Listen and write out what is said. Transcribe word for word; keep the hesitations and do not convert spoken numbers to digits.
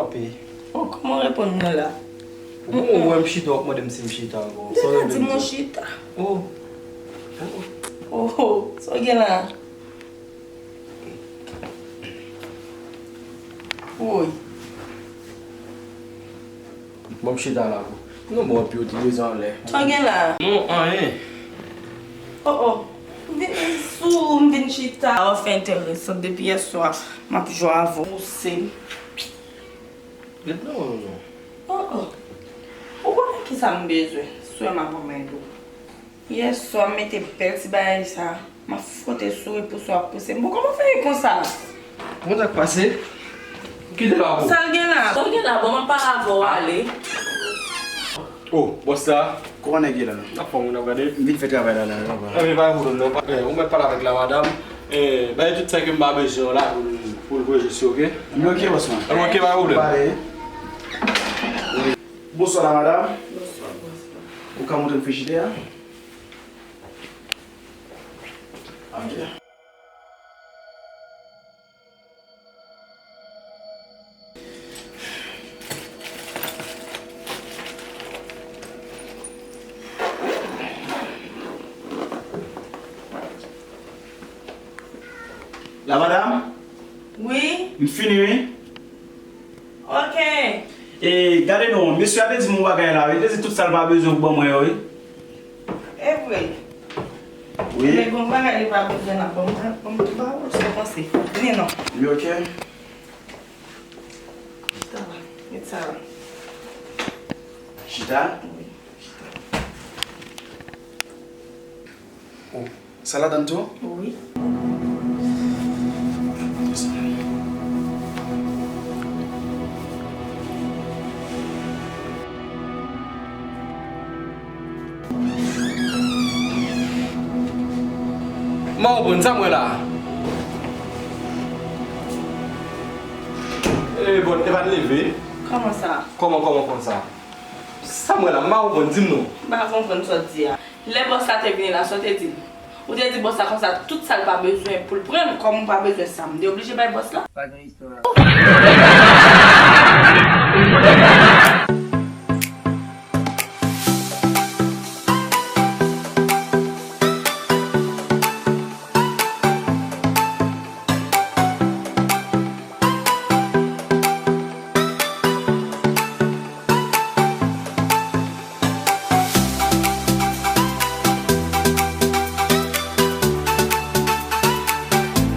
Papi. Oh, kòman w reponn mwen la? Ou wè m chita, w ap mande m si m chita ankò. M te ka di m chita. Oh. Oh, oh, sa w gen la? Woy. Ban m chita la, bro. Non, bon, epi w te rete anlè. Sa w gen la? Non, anyen. Oh, oh. M vin sou, m vin chita. Afè enteresan, depi yè swa, m ap jwe avè w. Pouse m. Ret non, non, non. Oh, oh. Ou konnen kisa m bezwen? Swè m ap anmède w. Yè swa, m mete bèl ti bagay sa. M ap fwote souri pou sa w ap pouse m. Bon, kòman w fè ye konsa? Bon, sa k pase? Kite la pou. Sa l gen la? Sa l gen la? Bon, m ap pale avè w ale. Oh, bòs la. Kòman nèg ye la? Anfòm, wi, n ap gade. M vin fè travay la, la, la, la. Anben, pa gen pwoblèm, non. Eh, ou mèt pale avèk lamadam. Eh, bay tout sa ke m pa bezwen la pou l, pou l voye jis yo, oke? Anben, oke, bòs mwen. Anben, oke, pa gen pwoblèm. Pale. Bonswa, lamadam. Bonswa, bonswa. Ou ka montre m frijidè a? Ok. Lamadam? Wi? M fini, wi. Ok. E, gade non, mesye a te di m yon bagay la, wi. Li te di tout sa l pa bezwen pou ban mwen yo, wi. E vre? Wi. Men gon bagay li pa bezwen la, ban m, ban m tou ba ou, sa w panse? Vini non. Wi, ok. Chita la. Met sa la. Chita? Wi, chita. Oh, sa ladann tou? Wi. M pa konprann sa m wè la. E bon, Evan leve. Kòman sa? Kòman, kòman, kòman sa? Sa m wè la, m pa konprann, di m non. M pa konprann sa w di a. Lè bòs la te vini la, sa w te di l? Ou te di bòs la konsa, tout sa l pa bezwen pou l pran l, kòm ou pa bezwen sa, m te oblije bay bòs la? Pa gen istwa.